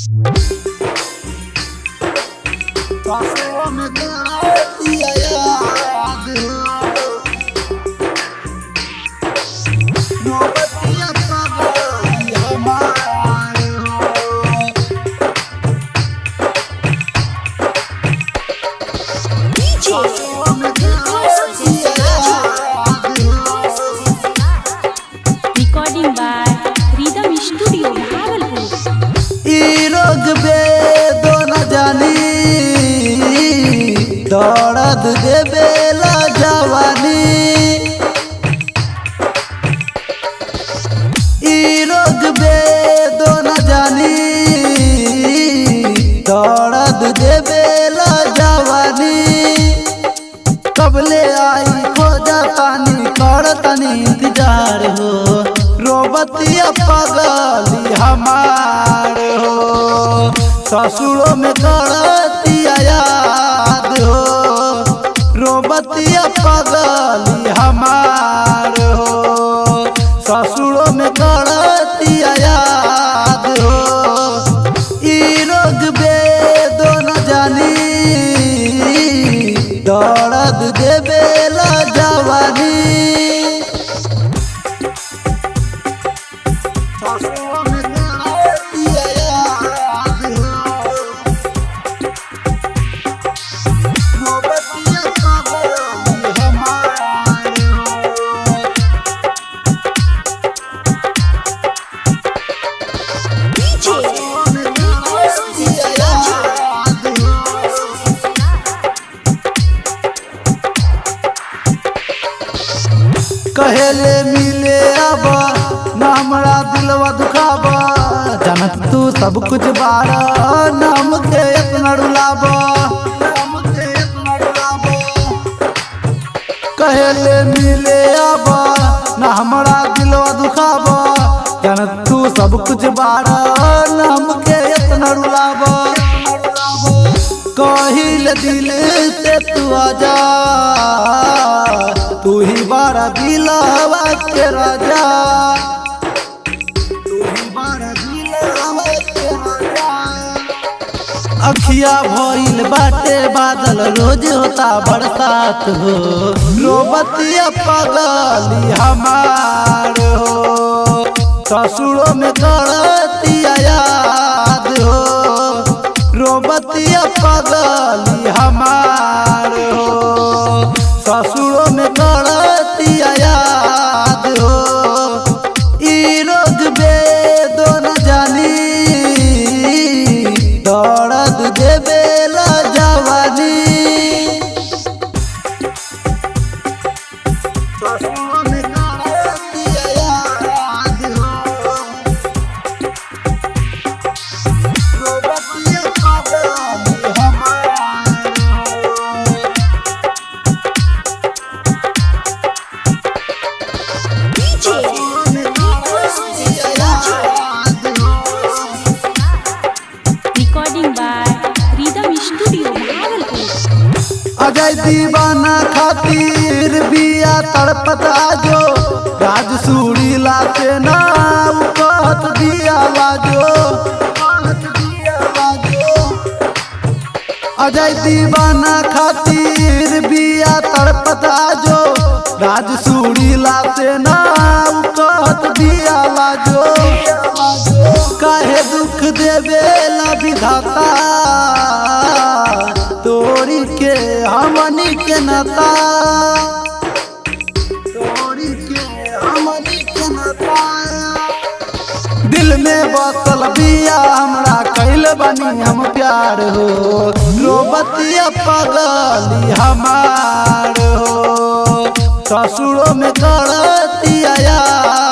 Recording by Rhythm Studio Bhagalpur. ई रोग बेदो न जानी, दर्द देवेला जवानी। ई रोग बेदो न जानी, दर्द देवेला जवानी। कबले आई खोजा तानी, कर तानी इंतजार हो। रोबतिया पगली हमार हो, ससुरों में करतिया याद हो। रोबतिया पगली हमार हो, ससुरों में करतिया याद हो। ई रोग बेदो न जानी, दर्द देवेला जवानी। कहेले मिले अब ना हमरा दिलवा दुखाब, जानत तू सब कुछ बारा, नाम के इतना रुलाब। कहेले मिले अब ना हमरा दिलवा दुखाब, जानत तू सब कुछ बारा, नाम के इतना रुलाब। कहिल दिल से तू आजा, तू ही बारा दिलवा के राजा, तू ही बारा दिलवा के राजा। अखिया भइल बाटे बादल, रोज होता बरसात हो। रोबतिया पगली हमार हो, ससुरों में करतिया याद हो। रोबतिया पगली हमार हो, ससुरों में करतिया याद हो। ई रोग बेदो न जानी, दर्द देवेला जवानी। ससुरों में करतिया याद हो। रोबतिया पगली हमार हो। Recording by Rhythm Studio Bhagalpur. Ajay दीवाना खातिर बिया तड़पत आजो, राज सूरी लाते ना कहत दिया लाजो। अजय दीवाना खातिर बिया तड़पत आजो, राज सूरी लाते ना कहत दिया लाजो। काहे दुख देवेला विधाता, तोरी के हमनी के नाता, तोरी के हमनी के नाता। दिल में बसल बिया हमरा, कैल बनी हम प्यार हो। रोबतिया पगली हमार हो, ससुरों में करतिया याद।